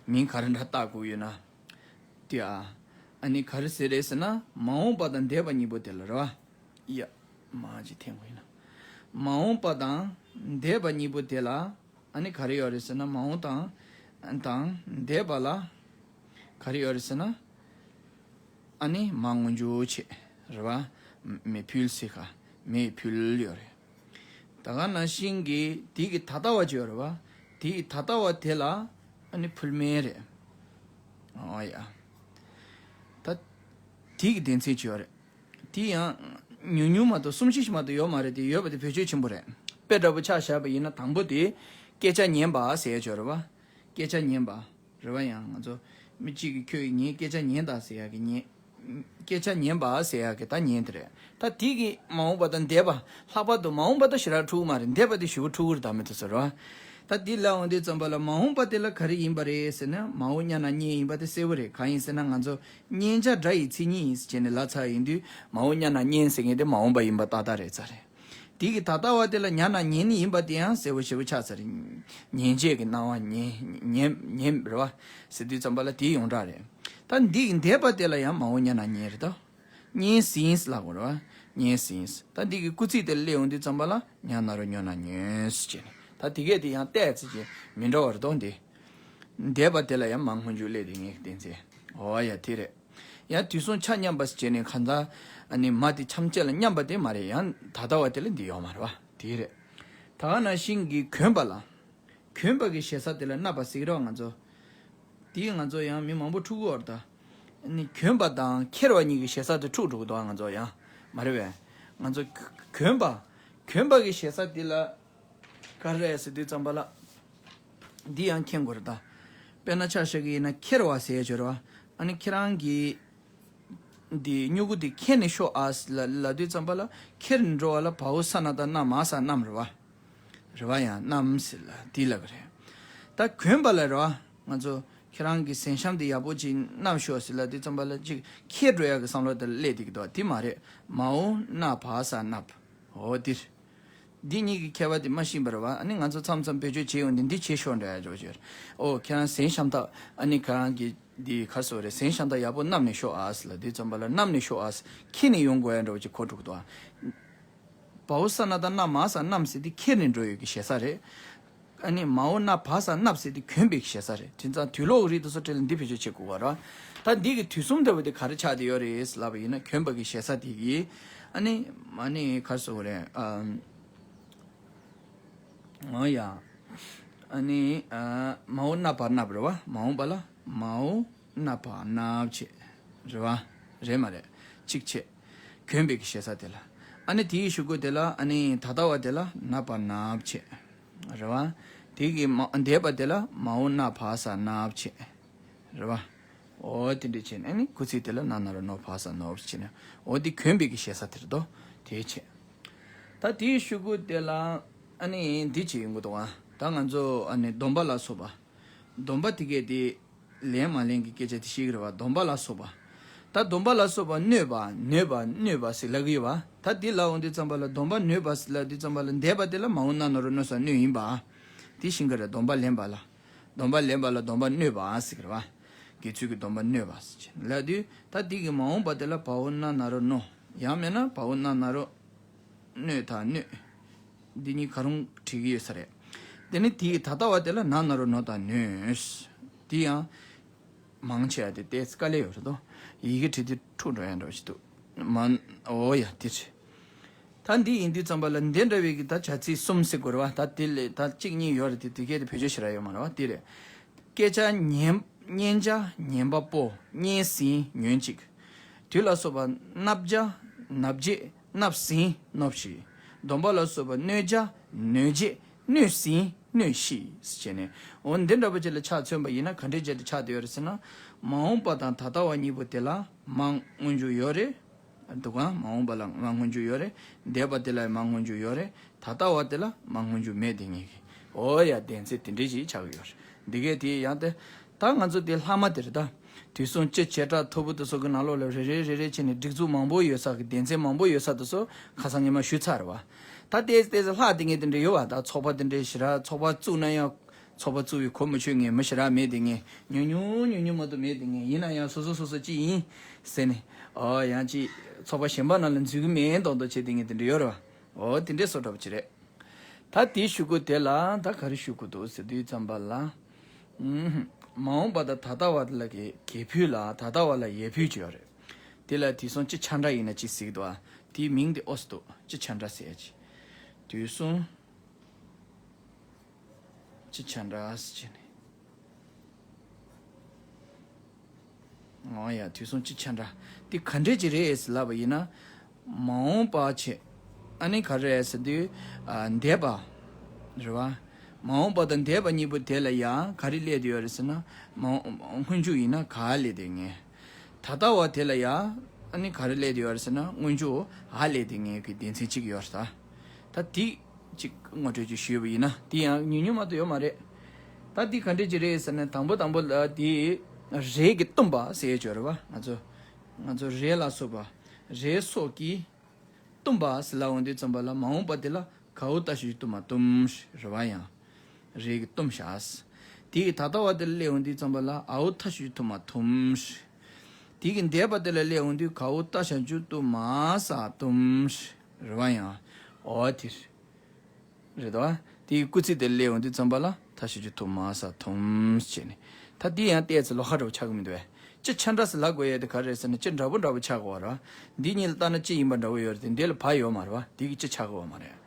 མིང་ག་རེ་འདྲ་བཏགས་དགོས་ཡོད་ན། དེ་ཨ། ཨ་ནི་ག་རེ་ཟེར་རེད་ཟེར་ན་མ་འོངས་པ་དང་འདས་པ་གཉིས་པོ་དེ་ལ་རེད་པ། ཡ། མ་ཅིག་འཐེན་དགོས་ཡིན་ན། མ་འོངས་པ་དང་འདས་པ་གཉིས་པོ་དེ་ལ་ཨ་ནི་ག་རེ་ཡོད་རེད་ཟེར་ན། མ་འོངས་དང་དང་འདས་པ་ལ་ག་རེ་ཡོད་རེད་ཟེར་ན། ཨ་ནི་མ་སྔོན་འཇུག་བྱེད་རེད་བ། མེ་ཕུལ་ཟེར་ག་མེ་ཕུལ་ཡོད་རེད། ད་ག་ནང་བཞིན་གྱི་དེ་གི་ད་ལྟ་བ་ཅིག་ཡོད་རེད་བ། དེ་གི་ད་ལྟ་བ་དེ་ལ་ཨ་ནི་ཕུལ་མེད་རེད། ཨོ་ཡ། ད་དེ་གི་སྡེ་ཚན་ཅིག་ཡོད་རེད། དེ་ཡང་ཉུང་ཉུང་མ་གཏོགས་གསུམ་བཞི་ཞིག་མ་གཏོགས་ཡོད་མ་རེད། དེ་ཡོད་པ་དེ་བེད་སྤྱོད་ཆེན་པོ་རེད། དཔེ་འདྲ་པོ་ཆ་བཞག་པ་ཡིན་ན་དང་པོ་དེ་སྐད་ཆ་ཉན་པ་ཟེར་ཡ་ཅིག་ཡོད་རེད་བ། སྐད་ཆ་ཉན་པ་རེད་བ། ཡང་ང་ཚོ་མི་གཅིག་གིས་ཁྱོད་ཀྱིས་ངའི་སྐད་ཆ་ཉན་དང་ཟེར་ཡག་གི་ཉན། སྐད་ཆ་ཉན་པ་ཟེར་ཡག་གི་ད་ཉན་དེ་རེད། ད་དེ་གི་མ་འོངས་པ་དང་འདས་པ། ལྷག་པར་དུ་མ་འོངས་པ་ད་ཞེ་དྲག་འཁྲུག་གི་མ་རེད། འདས་པ་དེ་ཞེ་པོ་འཁྲུག་གི་རེད། ད་མི་དེ་ཚོ་རེད་བ། ད་དེ་ལ་འོང་དུས་ཙམ་པ་ལ་མ་འོངས་པ་དེ་ལ་ག་རེ་ཡིན་པ་རེད་ཟེར་ན། མའོ་སྙ་ན་གཉན་ཡིན་པ་དེ་གསལ་པོ་རེད། གང་ཡིན་ཟེར་ན་ང་ཚོ་མཉན་བྱ་སྒྲ་ཡི་མཚན་ཉིད་ཡིན་ཟེར་བྱས་ནས་ལབ་ཚར་ཡིན་དུས། མའོ་སྙ་ན་གཉན་ཟེར་མཁན་དེ་མ་འོངས་པ་ཡིན་པ་ཏག་ཏག་རེད་ཚར་རེད། དེ་གི་ད་ལྟ་བ་དེ་ལ་སྙ་ན་ཉན་ཡིན་པ་དེ་ཡང་གསལ་པོ་ཞེ་པོ་ཆགས་ཚར་རེད། ཉན་བྱེད་ཀྱི་སྣང་བ་ཉན་ཉན་ཉན་རེད་བ། ཟེར་དུས་ཙམ་པ་ལ་དེའི་ཡོངས་གྲགས་རེད། ད་འདི་གི་འདས་པ་དེ་ལ་ཡང་མའོ་སྙ་ན་ཉན་རེད་དོ། ཉན་ཟིན་ལབ་དགོས་རེད་བ། ཉན་ཟིན། ད་འདི་གི་སྐུལ་ཚིག་དེ་སླེབས་ཡོང་དུས་ཙམ་པ་ལ་ཉ་ན་རོ་ཉོ་ན་ཉོས་ཟེར་བྱས་ནས། ད་དེ་གས་དེ་ཡང་བལྟས་ཚེ་ཅིག་མི་འདྲ་བ་རེད་དོ། འདི་འདས་པ་དེ་ལ་ཡང་མ་སྔོན་འཇུག་སླེབས་དེ་ངེས་ཀྱི་བསྟན་ཚེ། འོ་ཡ་དེ་རེད། ཡང་དུས་གསུམ་ཆ་མཉམ་པ་ཟེར་བྱས་ནས་གང་ལྟར་ཨ་ནི་མ་དེ་ཆ་མཉམ་ལ་མཉམ་པ་དེ་མ་རེད། ཡང་ད་ལྟ་བ་དེ་ལ་འདི་ཡོད་མ་རེད་བ། དེ་རེད། ད་ག་ནང་བཞིན་གྱི་གྱོན་པ་ལ། གྱོན་པ་གི་ཞེ་ས་དེ་ལ་གནབ་པ་ཟེར་གི་རེད་བ་ང་ཚོ། དེ་ང་ཚོ་ཡང་མི་མང་པོ་འཁྲུག་གི་ཡོད་རེད་ད། ཨ་ནི་གྱོན་པ་དང་ཁྱེར་བ་གཉིས་ཀྱི་ཞེ་ས་དེ་འཁྲུག་འགྲོ་གི་འདུག་ང་ཚོ་ཡང་མ་རེད་བས། ང་ཚོ་གྱོན་པ། གྱོན་པ་གི་ཞེ་ས་དེ་ལ་ག་རེ་རེད་ཟེར་དུས་ཙམ་པ་ལ། འདི་ཡང་མཁྱེན་དགོས་རེད་ད། དཔེར་ན་ཆ་བཞག་གི་ཡིན་ན་ཁྱེར་བ་ཟེར་ཡ་ཅིག་ཡོད་རེད་བ། ཨ་ནི་ཁྱེད་རང་གི་འདི་སྨྱུ་གུ་འདི་ཁྱེར་ནས་ཤོག་ཨ་ཟེར་ལབ་དུས་ཙམ་པ་ལ། ཁྱེར་ནས་འགྲོ་བ་ལ་བའོ་ས་ན་བཏགས་གན་མ་ས་གནམ་རེད་བ། རེད་བ། ཡང་གནམ་ཟེར་ལབ་འདི་ལབ་གི་རེད། ད་གྱོན་པ་ལ་རེད་བ། ང་ཚོ་ཁྱེད་རང་གི་གཟན་ཤམ་འདི་ཡག་པོ་ཅིག་གནབ་ཤོག་ཟེར་ལབ་དུས་ཙམ་པ་ལ་ཅིག་ཁྱེར་འགྲོ་ཡག་གི་བསམ་བློ་དེ་སླེབས་བསྡད་ཀྱི་འདུག་དེ་མ་རེད། མའོ་གན་བ་ས་གནབ། འོ་འདིར། འདི་གཉིས་ཀྱི་ཁྱད་པར་དེ་མ་ཤེས་པ་རེད་བ། ཨ་ནི་ང་ཚོ་མཚམས་མཚམས་བེད་སྤྱོད་བྱེད་ཡོང་དུས་འདི་བྱེད་ཤོག་འདྲ་ཡ་འགྲོ་བྱེད། ཨོ་ཁྱེད་རང་གཟན་ཤམ་ཐབས་ཨ་ནི་ཁྱེད་རང་གི་འདི་ག་སོ་རེད། གཟན་ཤམ་ཐབས་ཡག་པོ་གནམ་ནས་ཤོག་ཨ་ཟེར་ལབ་དུས་ཙམ་པ་ལ་གནམ་ནས་ཤོག་ཨ་ཟེར་ཁྱེར་ནས་ཡོང་དགོས་ཡ་འདྲ་བོ་ཅིག་གོ་འགྲོ་གི་འདུག་བའོ་ས་ན་བཏགས་གན་མ་ས་གནམ་ཟེར་དེ་ཁྱེར་ནས་འགྲོ་ཡོད་ཀྱི་ཞེ་ས་རེད། ཨ་ནི་མའོ་གན་བ་ས་གནབ་ཟེར་དེ་གྱོན་པའི་ཞེ་ས་རེད། དེ་ཙང་དུས་ལོག་རིགས་དེ་ཚོ་གྲས་ལ་འདི་བེད་སྤྱོད་བྱེད་དགོས་པ་རེད། ད་འདི་གི་དུས་གསུམ་ལྟ་བུ་དེ་ག་རེ་ཆགས་བསྡད་ཡོད་རེད་ལབ་པ་ཡིན་ན་གྱོན་པ་གི་ཞེ་ས་དེ་གི། ཨ་ནི་ཨ་ནི་ག་རེ་ཟེར་དགོས་རེད། ཨ། འོ་ཡ། ཨ་ནི་ཨ་མའོ་གན་བ་གནབ་རེད་བ། མ་འོངས་པ་ལ་མའོ་གན་བ་གནབ་བྱེད། རེད་བ། རེད་མ་རེད། གཅིག་བྱེད། གྱོན་པའི་གི་ཞེ་ས་དེ་ལ། ཨ་ནི་དེའི་གཞུག་གུ་དེ་ལ་ཨ་ནི་ད་ལྟ་བ་དེ་ལ་གན་བ་གནབ་བྱེད། རེད་བ། དེ་གི་མ་འདས་པ་དེ་ལ་མའོ་གན་བ་ས་གནབ་བྱེད། རེད་བ། འོ་དེ་འདྲ་བྱས་ནས་ཨ་ནི་སྐུལ་ཚིག་དེ་ལ་གན་ན་རོ་ནོ་བ་ས་ནོ་བྱས་ནས། འོ་དེ་གྱོན་པའི་གི་ཞེ་ས་དེ་རེད་དོ། དེ་བྱས། ད་དེའི་གཞུག་གུ་དེ་ལ་ཨ་ནི་འདི་བྱས་ཡོང་གི་འདུག་ཨ། ད་ང་ཚོ་ཨ་ནི་སྡོམ་པ་ལ་སོགས་པ། སྡོམ་པ་དེ་གས་དེ་ལེན་མ་ལེན་གྱི་སྐད་ཆ་དེ་བཤད་ཀྱི་རེད་བ། སྡོམ་པ་ལ་སོགས་པ། ད་སྡོམ་པ་ལ་སོགས་པ་སྣོད་པ་ནོད་པ་སྣོད་པ་ཟེར་ལབ་ཀྱི་ཡོད་བ། ད་དེ་ལ་འོང་དུས་ཙམ་པ་ལ་སྡོམ་པ་ནོད་པ་ཟེར་ལབ་དུས་ཙམ་པ་ལ་འདས་པ་དེ་ལ་མའོ་གན་ན་རོ་ནོ་ས་སྣོད་ཡིན་པ། དེ་ཤེས་ཀྱི་རེད། སྡོམ་པ་ལེན་པ་ལ། སྡོམ་པ་ལེན་པ་ལ་སྡོམ་པ་སྣོད་པ་ཟེར་གྱི་རེད་བ། དགེ་ཚུལ་གྱི་སྡོམ་པ་སྣོད་པ་ཟེར་ལབ་དུས་ད་དེ་གི་མ་འོངས་པ་དེ་ལ་བའོ་གན་ན་རོ་ནོ། ཡང་མིན་ན་བའོ་གན་ན་རོ། སྣོད་དང་སྣོད། འདི་གཉིས་ག་རུང་བྲིས་ཀྱི་ཡོད་ས་རེད། དེ་ནི་དེའི་ད་ལྟ་བ་དེ་ལ་ན་ན་རོ་ནོ་དང་ནོས། དེ་ཡང་མང་ཆེ་བ་དེ་ཏོག་ཙམ་དཀའ་ལས་ཡོད་རེད་དོ། ཡི་གེ་བྲིས་དུས་འཁྲུག་འགྲོ་ཡ་འདྲ་བོ་ཞིག་འདུག་མ། འོ་ཡ་དེ་རེད། ད་འདི་ཡིན་དུས་ཙམ་པ་ལ་འདི་འདྲ་བའི་གི་ད་བྱ་ཚིག་གསུམ་ཟེར་དགོས་རེད་བ། ད་དེ་ལས་ད་གཅིག་གཉིས་ཡོད་རེད་དེ། དེ་གས་དེ་བེད་སྤྱོད་ཞེ་དྲག་ཡོད་མ་རེད་བ། དེ་རེད། སྐད་ཆ་ཉན། མཉན་བྱ་ཉན་པ་པོ། མཉན་ཟིན་ཉོན་ཅིག་དུས་ལ་སོགས་པ་གནབ་བྱ་གནབ་བྱེད་གནབ་ཟིན་གནོབས་ཤིག་སྡོམ་པ་ལ་སོགས་པ་སྣོད་བྱ་སྣོད་བྱེད་སྣོད་ཟིན་གནོད་ཤིག་ཟེར་བྱས་ནས། འོ་འདི་འདྲ་པོ་ཅིག་ལ་ཆ་མཚོན་པ་ཡིན་ན་ག་འདྲས་བྱས་ཏེ་ཆགས་བསྡད་ཡོད་རེད་ཟེར་ན། མ་འོངས་པ་དང་ད་ལྟ་བ་གཉིས་པོ་དེ་ལ་མ་སྔོན་འཇུག་ཡོད་རེད། འདུག་ག་མ་འོངས་པ་ལ་མ་སྔོན་འཇུག་ཡོད་རེད། འདས་པ་དེ་ལ་མ་སྔོན་འཇུག་ཡོད་རེད། ད་ལྟ་བ་དེ་ལ་མ་སྔོན་འཇུག་མེད་དེ་ངེས་ཀྱི། འོ་ཡ་སྡེ་ཚན་དེ་འདྲས་ཞིག་ཆགས་ཀྱི་ཡོད་རེད། འདི་གས་དེ་ཡང་དེ། ད་ང་ཚོ་དེ་ལྷག་མ་དེ་རེད་ད། དུས་གསུམ་སྤྱི་བྱེ་བྲག་ཐོར་བུ་དེ་ཚོ་གི་ནང་ལོགས་ལ་རེ་རེ་རེ་རེ་བྱས་ནས་སྒྲིག་འཛུགས་མང་པོ་ཡོད་ས་གི་སྡེ་ཚན་མང་པོ་ཡོད་ས་དེ་ཚོ་ཁ་སང་ཉི་མ་ཞུས་ཚར་རེད་བ། ད་ལྟའི་ལྟས་ཚེ་ལྷག་དེ་ངས་དེ་འདྲས་ཡོད་བ། ད་ཚོགས་པ་དེ་འདྲས་ཞེ་དྲག་ཚོགས་པ་བཙུགས་ན་ཡང་། ཚོགས་པ་བཙུགས་པའི་གོ་མི་ཆོད་མཁན་མི་ཞེ་དྲག་མེད་དེ། ངས་ཉུང་ཉུང་ཉུང་ཉུང་མ་གཏོགས་མེད་དེ། ངས་ཡིན་ན་ཡང་སོ་སོ་སོ་སོ་ཅི་ཡིན་ཟེར་ནས། ཨོ་ཡང་ཅི་ཚོགས་པ་གཞན་པ་ནང་ལ་འཛུལ་གི་མེད་མདོག་མདོག་བྱེད་དེ་ངས་དེ་འདྲ་ཡོད་རེད་བ། ཨོ་དེ་འདྲའི་བཟོ་འདྲ་པོ་ཅིག་རེད། ད་དེའི་གཞུག་གུ་དེ་ལ་ད་ག་རེ་ཞུ་དགོས་འདུག་ཟེར་དུས་ཙམ་པ་ལ། ཨུམ། མ་འོངས་པ་དང་ད་ལྟ་བ་ལ་གི་གྱེས་འཕུལ་ལ་ད་ལྟ་བ་ལ་ཡར་འཕུལ་ཅིག་ཡོད་རེད། དེ་ལ་དུས་གསུམ་སྤྱི་ཆ་འདྲ་ཡིན་ན་ཅི་ཟེར་གི་འདུག་ཨ། དེའི་མིང་དེ་ཨོ་སི་འདུག་སྤྱི་ཆ་འདྲ་ཟེར་ཡ་ཅིག་དུས་གསུམ་སྤྱི་ཆ་འདྲ་ཟེར་བྱས་ནས། ཨོ་ཡ། དུས་གསུམ་སྤྱི་ཆ་འདྲ། དེ་ག་འདྲས་ཅིག་རེད་ཟེར་ལབ་པ་ཡིན་ན། མ་འོངས་པ་བྱས། ཨ་ནི་ག་རེ་རེད་ཟེར་དུས། ཨ། འདས་པ། རེད་བ། མ་འོངས་པ་དང་འདས་པ་གཉིས་པོ་དེ་ལ་ཡང་ག་རེ་སླེབས་བསྡད་ཡོད་རེད་ཟེར་ན། མ་འོངས་སྔོན་འཇུག་ཡིན་ན་ག་སླེབས་བསྡད་ངེས། ད་ལྟ་བ་དེ་ལ་ཡང་ཨ་ནི་ག་རེ་སླེབས་བསྡད་ཡོད་རེད་ཟེར་ན། སྔོན་འཇུག་འ་སླེབས་བསྡད་ངེས་ཀྱི་སྡེ་ཚན་གཅིག་ཡོད་རེད་ད། ད་དེ་གཅིག་ངོ་སྤྲོད་ཅིག་ཞུས་པ་ཡིན་ན། དེ་ཡང་ཉུང་ཉུང་མ་གཏོགས་ཡོད་མ་རེད། ད་འདི་ག་འདྲས་ཅིག་རེད་ཟེར་ན། དང་པོ་དང་པོ་ལ་དེ་རས་ཀྱིས་བཏུམས་པ་ཟེར་ཡས་ཅིག་ཡོད་རེད་བ། ང་ཚོ་ང་ཚོ་རས་ལ་སོགས་པ། རས་སོགས་ཀྱིས་བཏུམས་པ་ཟེར་ལབ་འོང་དུས་ཙམ་པ་ལ། མ་འོངས་པ་དེ་ལ་གའོ་ཏ་ཞབས་ཀྱུ་བཏུམས་མ་བཏུམས་རེད་བ། ཡང་རས་ཀྱིས་བཏུམས་བཞག་དེ་ཡི་ད་ལྟ་བ་དེ་ལ་སླེབས་འོང་དུས་ཙམ་པ་ལ་འའོ་ཐ་ཞབས་ཀྱུ་བཏུམས་མ་བཏུམས། དེ་གི་འདས་པ་དེ་ལ་སླེབས་འོང་དུས་གའོ་ཏ་ཞབས་ཀྱུ་བཏུམས་མ་ས་བཏུམས་རེད་བ། ཡང་འོ་དེ་རེད་དོ། དེའི་སྐུལ་ཚིག་དེ་སླེབས་འོང་དུས་ཙམ་པ་ལ་ཐ་ཞབས་ཀྱུ་ཐུ་མ་ས་ཐུམས་བྱས་ནས། ད་འདི་ཡང་ཏོག་ཙམ་ལོགས་ཀ་འདྲ་པོ་ཆགས་ཀྱི་མི་འདུག་བས། སྤྱི་ཆ་འདྲ་ཟེར་ལབ་དགོས་ཡས་དེ་ག་རེ་རེད་ཟེར་ན། སྤྱི་འདྲ་པོ་འདྲ་པོ་ཆགས་དགོས་པ་རེད་བ། འདི་གཉིས་ལ་ལྟ་ན་སྤྱི་ཡིན་པ་འདྲ་པོ་ཡོད་རེད་དེ། འདི་ལ་བ་ཡོད་མ་རེད་བ། འདི་གི་སྤྱི་ཆགས་དགོས་པ་མ་རེད།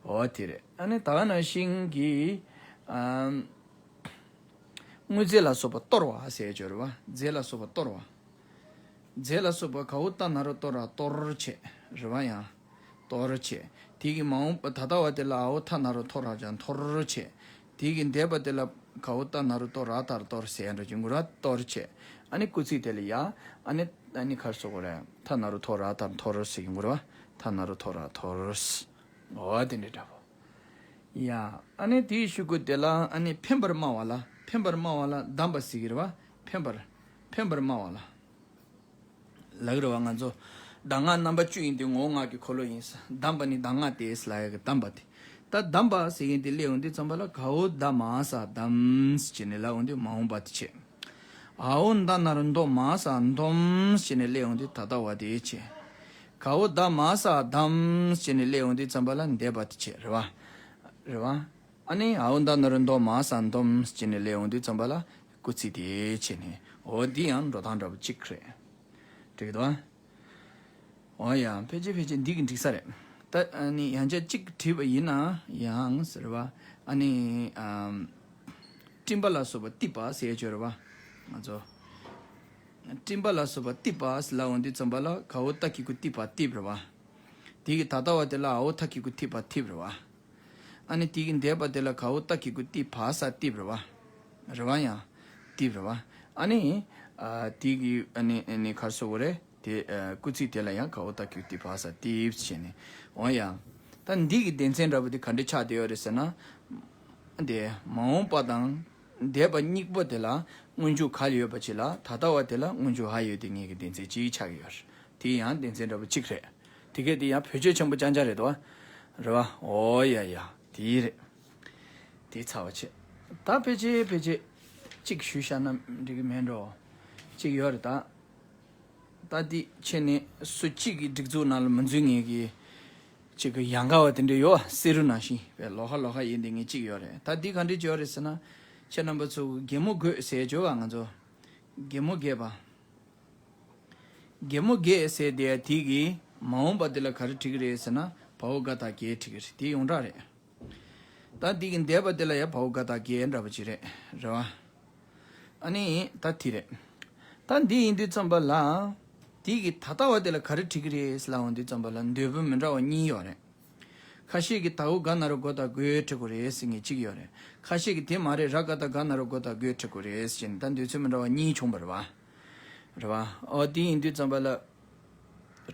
འོ་དེ་རེད། ཨ་ནི་ད་ག་ནང་བཞིན་གྱི། ཨམ། དངོས་རྫས་ལ་སོགས་པ་གཏོར་བ་ཟེར་ཡས་ཅིག་ཡོད་རེད་བ། རྫས་ལ་སོགས་པ་གཏོར་བ། རྫས་ལ་སོགས་པ་གའོ་ཏ་ན་རོ་ཏོ་ར་གཏོར་བྱས་རེད་བ། ཡང་གཏོར་བྱས། དེ་གི་མ་འོངས་པ་ད་ལྟ་བ་དེ་ལ་འའོ་ཐ་ན་རོ་ཐོ་ར་ཅང་འཐོར་བྱས། དེ་གི་འདས་པ་དེ་ལ་གའོ་ཏ་ན་རོ་ཏོ་ར་ཏར་གཏོར་ཟེར་ཡ་འདྲ་ཅིག་ཡོང་གི་རེད་བ། གཏོར་བྱས། ཨ་ནི་སྐུལ་ཚིག་དེ་ལ་ཡ། ཨ་ནི་ཨ་ནི་ག་རེ་ཟེར་དགོས་རེད། ཐ་ན་རོ་ཐོ་ར་ཏར་འཐོར་ཟེར་ཡོང་གི་རེད་བ། ཐ་ན་རོ་ཐོ་ར་འཐོར། འོ་དེ་འདྲ་འདྲ་པོ། ཡ། ཨ་ནི་དེའི་གཞུག་གུ་དེ་ལ་ཨ་ནི་འཕེན་པར་སྨྲ་བ་ལ། འཕེན་པར་སྨྲ་བ་ལ་གདམས་པ་ཟེར་གྱི་རེད་བ། འཕེན་པར། འཕེན་པར་སྨྲ་བ་ལ། ལབ་ཀྱི་རེད་བ། ང་ཚོ་གདམས་ངག་རྣམ་པ་བཅུ་ཡིན་དུས་ངོ་བོ་ངག་གི་འཁོར་ལོ་ཡིན། གདམས་པ་ནི་གདམས་ངག་སྟེ་ལབ་ཡ་གི་གདམས་པ་དེ། ད་གདམས་པ་ཟེར་མཁན་དེ་སླེབས་ཡོང་དུས་ཙམ་པ་ལ་གའོ་ད་མ་ས་གདམས་ཟེར་ནས་ལབ་ཡོང་དུས་མ་འོངས་པ་དེ་བྱས། འའོ་ད་ན་རོ་འདོ་མ་ས་འདོམས་ཟེར་ནས་སླེབས་ཡོང་དུས་ད་ལྟ་བ་དེ་བྱས། གའོ་ད་མ་ས་གདམས་ཟེར་ནས་སླེབས་ཡོང་དུས་ཙམ་པ་ལ་འདས་པ་དེ་བྱས་རེད་བ། རེད་བ། ཨ་ནི་འའོ་ད་ན་རོ་འདོ་མ་ས་འདོམས་ཟེར་ནས་སླེབས་ཡོང་དུས་ཙམ་པ་ལ་སྐུལ་ཚིག་དེ་བྱས་ནས། འོ་འདི་ཡང་འགྲོ་སྟངས་འདྲ་པོ་གཅིག་རེད། འགྲིག་གི་འདུག་ཨ། འོ་ཡ། ཕལ་ཆེར་ཕལ་ཆེར་འདི་གི་འགྲིག་ས་རེད། ད་ཨ་ནི་ཡང་བསྐྱར་གཅིག་བྲིས་པ་ཡིན་ན་ཡང་ཟེར་བ། ཨ་ནི་ཨམ། སྤྲིན་པ་ལ་སོགས་པ་གཏིབས་པ་ཟེར་ཡ་ཅིག་ཡོད་རེད་བ། ང་ཚོ་སྤྲིན་པ་ལ་སོགས་པ་གཏིབས་པ་ཟེར་ལབ་འོང་དུས་ཙམ་པ་ལ་གའོ་ཏ་གི་གུ་གཏིབས་པ་གཏིབས་རེད་བ། དེ་གི་ད་ལྟ་བ་དེ་ལ་འའོ་ཐ་གི་གུ་གཏིབས་པ་གཏིབས་རེད་བ། ཨ་ནི་དེ་གི་འདས་པ་དེ་ལ་གའོ་ཏ་གི་གུ་གཏིབས་བ་ས་གཏིབས་རེད་བ། རེད་བ། ཡང་གཏིབས་རེད་བ། ཨ་ནི་ཨ། དེ་གི་ཨ་ནི་ཨ་ནི་ག་རེ་ཟེར་དགོས་རེད། དེ་ཨ། སྐུལ་ཚིག་དེ་ལ་ཡང་གའོ་ཏ་གི་གུ་གཏིབས་བ་ས་གཏིབས་བྱས་ནས། འོ་ཡ། ད་འདི་གི་སྡེ་ཚན་འདྲ་པོ་དེ་ག་འདྲ་ཆགས་བསྡད་ཡོད་རེད་ཟེར་ན། དེ་མ་འོངས་པ་དང་འདས་པ་གཉིས་པོ་དེ་ལ་སྔོན་འཇུག་ག་ལ་ཡོད་པ་ཅིག་ལ་ད་ལྟ་བ་དེ་ལ་སྔོན་འཇུག་འ་ཡོད་དེ་ངེས་ཀྱི་སྡེ་ཚན་གཅིག་ཆགས་ཀྱི་ཡོད་རེད། དེ་ཡང་སྡེ་ཚན་འདྲ་པོ་གཅིག་རེད། དེ་གས་དེ་ཡང་བེད་སྤྱོད་ཆེན་པོ་རྐྱང་རྐྱང་རེད་དོ། རེད་བ། འོ་ཡ་ཡ། དེ་རེད། དེ་ཚར་བ་བྱས། ད་ཕལ་ཆེར་ཕལ་ཆེར་གཅིག་ཞུས་བཞག་ན་འགྲིག་གི་མེད་འགྲོ། གཅིག་ཡོད་རེད་ད། ད་འདི་ཁྱེད་ནི་སུ་གཅིག་གི་སྒྲིག་འཛུགས་ནང་ལ་མི་འཛུལ་མཁན་གྱི་གཅིག་གི་ཡང་ག་བ་དེ་འདྲ་ཡོད་བ། བསེ་རུ་ནང་བཞིན་པའི་ལོགས་ཀ་ལོགས་ཀ་ཡིན་དེ་ངས་གཅིག་ཡོད་རེད། ད་འདི་ག་འདྲ་ཅིག་ཡོད་རེད་ཟེར་ན། ཁྱེད་རྣམ་པ་ཚོ་གི་གད་མོ་དགོད་ཟེར་བརྗོད་པ། ང་ཚོ་གད་མོ་དགོད་པ། གད་མོ་དགོད་ཟེར་དེ་དེ་གི་མ་འོངས་པ་དེ་ལ་ག་རེ་བྲིས་ཀྱི་རེད་ཟེར་ན། བའོ་ག་ད་གད་བྲིས་ཀྱི་རེད། དེ་ཡོངས་གྲགས་རེད། ད་འདི་གི་འདས་པ་དེ་ལ་ཡང་བའོ་ག་ད་གད་འདྲ་པོ་ཅིག་རེད། རེད་བ། ཨ་ནི་ད་དེ་རེད། ད་འདི་ཡིན་དུས་ཙམ་པ་ལ། དེ་གི་ད་ལྟ་བ་དེ་ལ་ག་རེ་བྲིས་ཀྱི་རེད་ཟེར་ལབ་འོང་དུས་ཙམ་པ་ལ་འདོད་པ་མི་འདྲ་བ་གཉིས་ཡོད་རེད། ཁ་ཤས་ཀྱིས་དའོ་ག་ན་རོ་གོ་ད་གོའི་བྲིས་དགོས་རེད་ཟེར་མཁན་གཅིག་ཡོད་རེད། ཁ་ཤས་ཀྱིས་དེ་མ་རེད། ར་ག་ད་ག་ན་རོ་གོ་ད་གོའི་བྲིས་དགོས་རེད་ཟེར་ནས་ད་འདོད་ཚུལ་མི་འདྲ་བ་གཉིས་བྱུང་བ་རེད་བ། རེད་བ། ཨོ་དེ་ཡིན་དུས་ཙམ་པ་ལ།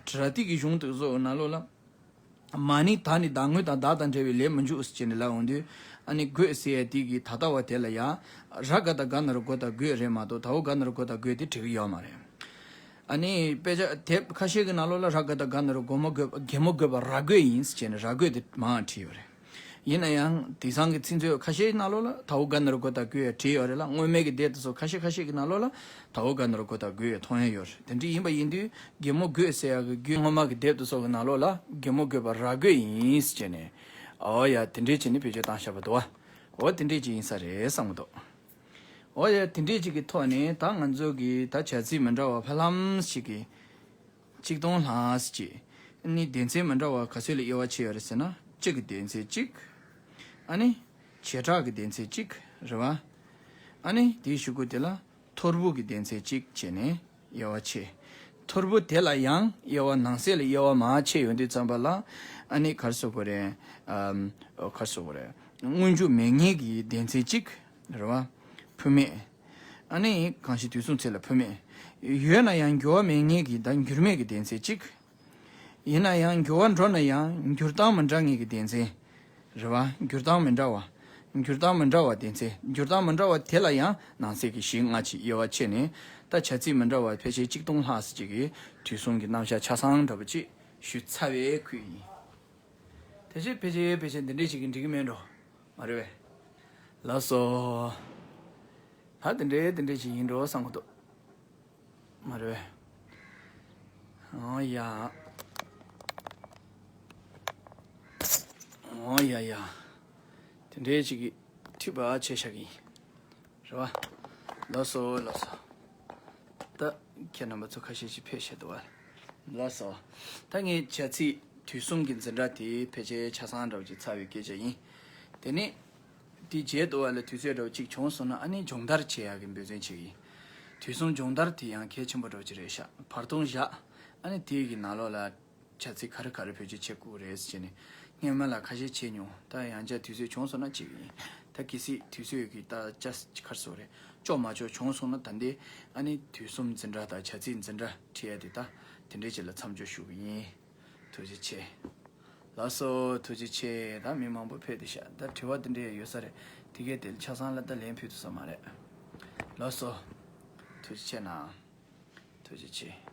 སྒྲ་སྡུད་ཀྱི་གཞུང་དེ་ཚོ་ནང་ལོགས་ལ། མ་ནི་ད་ནི་བདག་དངོས་དང་བདག་དང་འབྲེལ་བའི་ལས་མི་འཇུག་ཟེར་ནས་ལབ་འོང་དུས། ཨ་ནི་གོས་ཟེར་ཡ་དེ་གི་ད་ལྟ་བ་དེ་ལ་ཡ། ར་ག་ད་ག་ན་རོ་གོ་ད་གོས་རེད་མ་གཏོགས་དའོ་ག་ན་རོ་གོ་ད་གོས་དེ་བྲིས་ཀྱི་ཡོད་མ་རེད། ཨ་ནི་དཔེ་ཆ་དེབ་ཁ་ཤས་ཀྱི་ནང་ལོགས་ལ་ར་ག་ད་ག་ན་རོ་གོ་མོ་གོས་པ་གད་མོ་གོས་པ་ར་གོས་ཡིན་ཟེར་ནས་ར་གོས་དེ་མར་བྲིས་ཡོད་རེད། ཡིན་ན་ཡང་དེང་སང་གི་ཚིག་མཛོད་ཁ་ཤས་ནང་ལོགས་ལ་དྭོགས་ག་ན་རོ་གོ་ད་གུ་ཡ་བྲིས་ཡོད་རེད་ལ། སྔོན་མའི་གི་དེབ་དེ་ཚོ་ཁ་ཤས་ཁ་ཤས་ཀྱི་ནང་ལོགས་ལ་དྭོགས་ག་ན་རོ་གོ་ད་གུ་ཡ་མཐོང་ཡ་ཡོད་རེད། དེ་འདྲ་ཡིན་པ་ཡིན་དུས་གད་མོ་དགོད་ཟེར་ཡ་གི་རྒྱུ་སྔོན་མ་གི་དེབ་དེ་ཚོ་གི་ནང་ལོགས་ལ་གད་མོ་དགོད་པ་ར་དགོད་ཡིན་ཟེར་བྱས་ནས། ཨོ་ཡ་དེ་འདྲས་བྱས་ནས་བེད་སྤྱོད་བཏང་བཞག་པ་འདུག་བ། ཨོ་དེ་འདྲས་ཅིག་ཡིན་ས་རེད་བསམ་གི་འདུག། ཨོ་ཡ་དེ་འདྲས་ཅིག་གི་ཐོག་ནས་ད་ང་ཚོ་གི་ད་བྱ་ཚིག་མི་འདྲ་བ་ཕལ་ལམ་ཞིག་གི་ཆིག་སྟོང་ལྷག་ཅིག་ནི་སྡེ་ཚན་མི་འདྲ་བ་ག་ཚོད་ལ་དབྱེ་བ་ཕྱེ་ཡོད་རེད་ཟེར་ན། གཅིག་གི་སྡེ་ཚན་གཅིག། ཨ་ནི་བྱེ་བྲག་གི་སྡེ་ཚན་གཅིག་རེད་བ། ཨ་ནི་དེའི་གཞུག་གུ་དེ་ལ་ཐོར་བུ་གི་སྡེ་ཚན་གཅིག་བྱས་ནས་དབྱེ་བ་ཕྱེ། ཐོར་བུ་དེ་ལ་ཡང་དབྱེ་བ་ནང་གསེས་ལ་དབྱེ་བ་མར་ཕྱེ་ཡོང་དུས་ཙམ་པ་ལ། ཨ་ནི་ག་རེ་ཟེར་དགོས་རེད། ཨམ། ག་རེ་ཟེར་དགོས་རེད། སྔོན་འཇུག་མེད་མཁན་གྱི་སྡེ་ཚན་གཅིག་རེད་བ། བུད་མེད། ཨ་ནི་གང་ཞིག་དུས་གསུམ་ཚེ་ལ་བུད་མེད། ཡོད་ན་ཡང་འགྱུར་བ་མེད་མཁན་གྱི་ད་འགྱུར་མེད་ཀྱི་སྡེ་ཚན་གཅིག། ཡིན་ན་ཡང་འགྱུར་བ་འགྲོ་ན་ཡང་འགྱུར་སྟངས་མི་འདྲ་མཁན་གྱི་སྡེ་ཚན་རེད་བ། འགྱུར་སྟངས་མི་འདྲ་བ། འགྱུར་སྟངས་མི་འདྲ་བ་སྡེ་ཚན། འགྱུར་སྟངས་མི་འདྲ་བ་དེ་ལ་ཡང་ནང་གསེས་ཀྱི་བཞི་ལྔ་ཅིག་དབྱེ་བ་ཕྱེ་ནས། ད་བྱ་ཚིག་མི་འདྲ་བ་ཕལ་ཆེར་གཅིག་སྟོང་ལྷག་ཙམ་ཅིག་གིས་དུས་གསུམ་གྱི་རྣམ་གཞག་ཆ་ཚང་འདྲ་པོ་ཅིག་ཞུས་ཚར་བའི་ཁུལ་ཡིན། དེ་བཞིན་ཕལ་ཆེར་ཕལ་ཆེར་འདི་འདྲས་ཞིག་གིས་འགྲིག་གི་མེད་འགྲོ། མ་རེད་པས། ལགས་སོ། ད་འདི་འདྲས་འདི་འདྲས་ཞིག་ཡིན་འགྲོ་བསམ་གི་འདུག། མ་རེད་པས། ཨོ་ཡ། ཨོ་ཡ་ཡ། དེ་འདྲས་ཞིག་གིས་འཐུས་པ་ཆེ་ཤག་གི་ཡིན། རེད་བ། ལགས་སོ་ལགས་སོ། ད་ཁྱེད་རྣམ་པ་ཚོ་ཁ་ཤས་ཤིག་ཕེབས་བཞག་འདུག་བ། ལགས་སོ། ད་ངས་བྱ་ཚིག་དུས་གསུམ་གྱི་འཛིན་གྲྭ་དེ་ཕལ་ཆེར་ཆ་ཚང་འདྲ་བོ་ཅིག་ཚར་བའི་སྐད་ཆ་ཡིན། དེ་ནས་དེ་རྗེས་འདུག་བ་ལ་དུས་ཚོད་འདྲ་བོ་ཅིག་བྱུང་སོང་ན། ཨ་ནི་སྦྱོང་བརྡར་བྱེད་ཡག་གི་འབད་བརྩོན་བྱེད་ཀྱི་ཡིན། དུས་གསུམ་སྦྱོང་བརྡར་དེ་ཡང་གལ་ཆེན་པོ་འདྲ་བོ་ཅིག་རེད་ཤག། བར་སྟོང་བཞག། ཨ་ནི་དེ་གི་ནང་ལོགས་ལ་བྱ་ཚིག་ག་རེ་ག་རེ་བེད་སྤྱོད་བྱེད་དགོས་རེད་ཟེར་ནས་སྔོན་མ་ལ་ཁ་ཤས་བྱས་མྱོང་། ད་ཡང་བསྐྱར་དུས་ཚོད་བྱུང་སོང་ན་བྱེད་ཀྱི་ཡིན། ད་གལ་སྲིད་དུས་ཚོད་ཀྱི་ད་ཅ་ག་རེ་ཟེར་དགོས་རེད། ལྕོགས་མ་ལྕོགས་བྱུང་སོང་ན། ད་འདི་ཨ་ནི་དུས་གསུམ་འཛིན་གྲྭ་དང་བྱ་ཚིག་འཛིན་གྲྭ་ཁྲིད་ཡ་དེ་ད་དེ་འདྲས་ཅིག་ལ་མཚམས་འཇོག་ཞུ་གི་ཡིན། ཐུགས་རྗེ་ཆེ། ལགས་སོ། ཐུགས་རྗེ་ཆེ། ད་མི་མང་པོ་ཕེབས་བསྡད་ཤག། ད་དྲི་བ་དེ་འདྲས་ཡོད་ས་རེད། དེ་གས་དེ་ཆ་ཚང་ལ་ད་ལན་ཕུལ་ཐུབ་ས་མ་རེད། ལགས་སོ། ཐུགས་རྗེ་ཆེ་གནང་། ཐུགས་རྗེ་ཆེ།